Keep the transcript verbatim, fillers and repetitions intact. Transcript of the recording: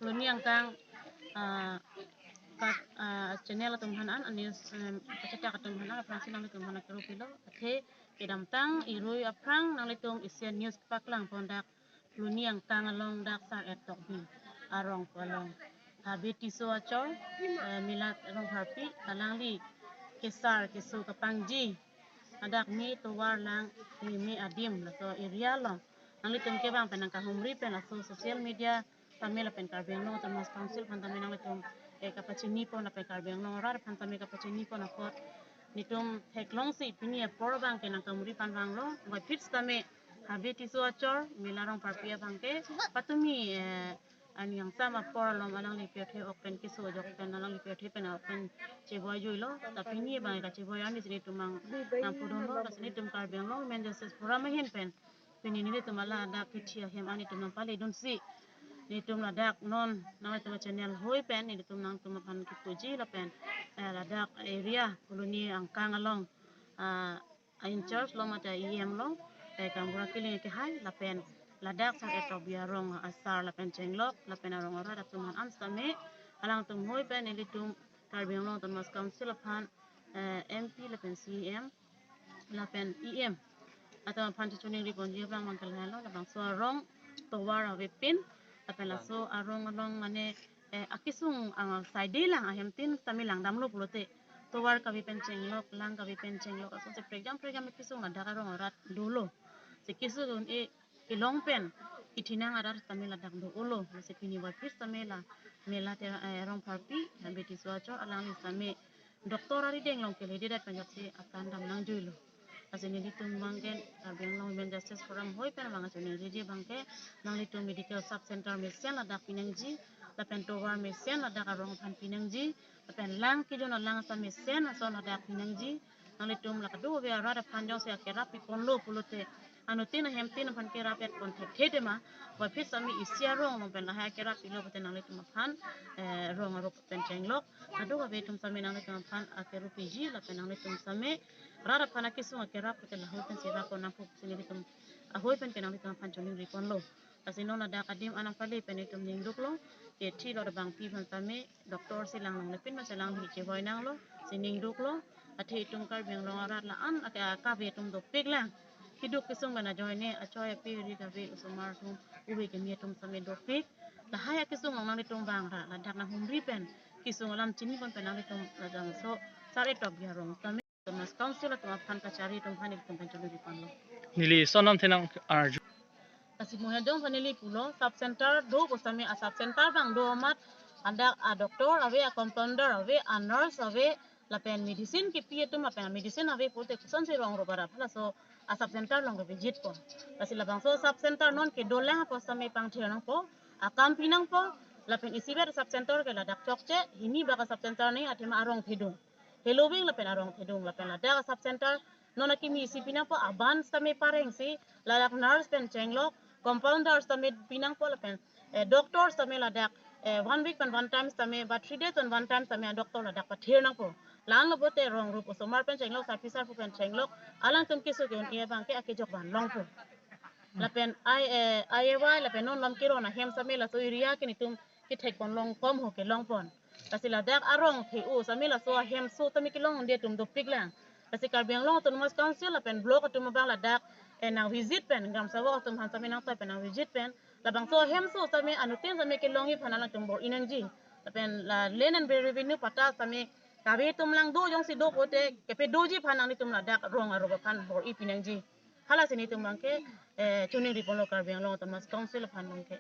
Loni angkang, ah, ka, ah, channel atum aphan an, news, em, kachethak atum aphan an, aphrangsi nanglitum aphan akero pilo, athe kedamtang irui aphrang nanglitum isi a-news paklang pon dak Loni angkang along dak Sar-et Tokbi arong pu along Habe Tisso achor, eh, Mela Rongpharpi, alangli kesar keso kapangji, ladak me tovar lang, me me adim, laso area along nanglitum kevang pen nangkahumri pen laso social media tame lapen Karbi Anglong Autonomous Council aphan tame nanglitum, eh, kapachini pon lapen Karbi Anglong arat aphan tame kapachini pon apot netum theklongsi pini apor abang ke nangkahumri pon vanglo, puvoiphit tame Habe Tisso achor Mela Rongpharpi abang ke patumi, eh, arni angsam apor along alangli pirthe ok pen keso ajok pen alangli pirthe pen ok pen cheboi juilo. Ta pini abang kacheboi arni si netum mang nangpudunlo, lasi netum Karbi Anglong Women Justice Forum ahin pen pini nelitum ladak kithi ahem an netum nangpaledunsi netum ladak non nangtum channel hoi pen netum nangtum aphan kipuji lapen, eh, ladak area Loni angkang along, ah, a-in-charge lo mate E M lo, eh, Kambura Killing kehai lapen ladak Sar-et Tokbi arong asar lapen chenglok lapen arong arat atum aphan an sitame alangtum hoi pen nelitum Karbi Anglong Autonomous Council aphan, eh, M P lapen C E M lapen E M atum aphan choningri ponji abang mangkal halo, labangso arong tovar avepin lapen laso arong along mane, eh, akesung ang side lang ahem tin tame langdamlo pulote tovar kave pen chenglok, lang kave pen chenglok, asonsi prekjam prekjam akesung ladak arong arat dolo. Si kesung un-e kelong pen kethenang arat tame ladak do-olo. Si pini puvoiphit tame la Mela te, eh, Rongpharpi, Habe Tisso achor, alangli tame doctor arideng along kelededet pen jatsi akan dam nangjuilo. Lasi nelitum abang ke Karbi Anglong Women Justice Forum hoi pen abang kachoningri abang ke nanglitum medical sub center mesen ladak pinangji, lapen tovar mesen ladak arong aphan pinangji, lapen lang kejun alang sa mesen ason ladak pinangji. Nanglitum la kadokave arat aphan jongsi akerap piponlo pulote anuttin ahem tin aphan kerap-et pon thekthe tema, puvoiphit tame isi arong along pen lahai akerap pilo pute nanglitum aphan, eh, rong arup pen chenglok, kadokave atum tame nanglitum aphan akero piji lapen nanglitum tame rat aphan akesung akerap pute lahai pensi rap pon nangpo pusi nelitum ahoi pen ke nanglitum aphan choningri ponlo. Lasi non ladak adim an nangpale pen itum ningduklo, kethi lo abangpi aphan tame doctor si lang longle pin ma si lang hi chevoi nanglo, si ningduklo, athe itum Karbi Anglong arat la-an ake kave atum dopik lang. Keduk kesung pen ajoine achoi ape ri kave osomar atum uve keme atum tame dopik. Lahai akesung along nanglitum vang ra ladak nanghumri pen kesung alam chini pon pen nanglitum labangso Sar-et Tokbi arong tame Autonomous Council atum aphan kachari atum aphan itum pen choningri ponlo. Neli sonam thenang arju. Lasi mo hajong aphan neli pulo, sub center do pu tame a sub center abang do amat, ladak a doctor ave, a compounder ave, a nurse ave, lapen medicine kipi atum lapen medicine ave pulote kosonsi rong arup arap, laso a sub center along ke visit po. Lasi labangso sub center non kedo lang pu tame pangthir nangpo, akam pi nangpo, lapen isivet sub center ke ladak chokche, hini bak a sub center ne athema arong thedung. Heloving lapen arong thedung lapen ladak a sub center non akimi isi pi nangpo, aban tame parengsi ladak nurse pen chenglok, compounders tame pi nangpo lapen, eh, doctors tame ladak, eh, one week pen one time tame ba three days pen one time tame a doctor ladak pathir nangpo. La-anlo pulote rong arup osomar pen chenglok, sarpi sarpo pen chenglok, alangtum keso ke-un-e abang ke akejok van longpo. Lapen I, eh, I A Y lapen non lam keron ahem tame laso area ke netum kethek pon long kom ho kelong pon. Lasi ladak arong the-o tame laso ahemso tame kelong un-e atum dopik lang. Lasi Karbi Anglong Autonomous Council lapen block atum abang ladak, eh, nang visit pen, gram sabok atum aphan tame nangtoi pen nang visit pen, labangso ahemso tame anuttin tame kelongji aphan alangtum bor-i nangji. Lapen la land and revenue patta tame kave atum lang do jongsi do pulote kepadoji aphan nanglitum ladak rong arup aphan bor-i pi nangji. Halasi netum abang ke, eh, choningri ponlo Karbi Anglong Autonomous Council aphan abang ke.